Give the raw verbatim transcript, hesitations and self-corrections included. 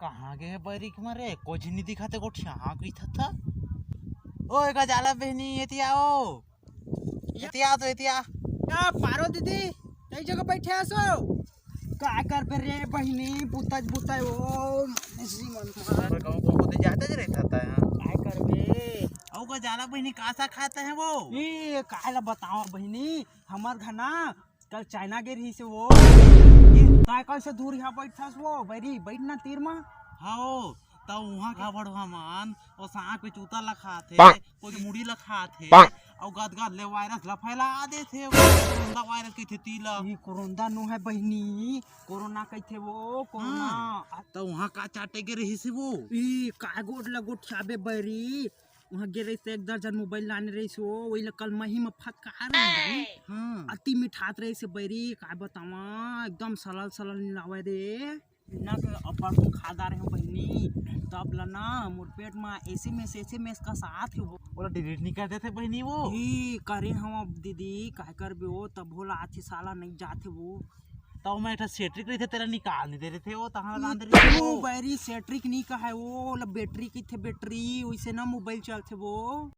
कहाँ गे हे बैरी के मारे? कोझी नहीं दिखाते, गोठिया हाँ कही था। ओए गजाला बहिनी, एती आओ। एती आ तो, एती आ। का पारो दीदी, कई जगह बैठे हसो? काय करबे रे बहिनी, बुतज बुतज ओ, मनुष्य मन। अरे गाँव को बुतज जाते जे रहता है। काय करबे? ओ गजाला बहिनी, का सा खाते हैं वो? ए, काय ला बताओ बहिनी, हमर घर ना कल चाइना गे रहिस हे वो। ये ताय कैसे दूर यहाँ बैठथस वो? बैरी, बैठ ना तीर मा। हाँ, त उहाँ का बड़वा मन, ओ सांप के चूता ला खात हे, कोई मुड़ी ला खात हे, अउ गदगद ले वायरस ला फैला देथे, वो कोरोना वायरस कहिथे तीला। ई कोरोना नो है बहिनी, कोरोना कहिथे वो, कोरोना। हाँ, त उहाँ का चाटे गे रहिस हे वो? ई का गोड़ ला गोठियाबे बैरी, उहाँ गे रहिस हे, एक दर्जन मोबाइल लाने रहिस हे वो, वही ला कल मही में फटकार रहिस हे। हाँ। अति मिठात रहिस हे बैरी, का बतावा, एकदम सलल सलल मिलावे रे। ना के अब्बड़ को खा डारे हूँ बहिनी, तब ला ना मोर पेट में एसएमएस, एसएमएस का साथ हे वो। ओला डिलीट नहीं कर देथे बहिनी वो? ई करे हूँ अब दीदी, काय करबे वो, तब भोला आथे साला नहीं जाथे वो। तब मैं एठा सेट्रिक रहिथे, तेला निकाल नहीं दे रहे थे वो, तहाँ लगा दे रहे थे वो। बैरी सेट्रिक नहीं कहे वो, ओला बैटरी कहिथे, बैटरी, वैसे ना मोबाइल चलथे वो।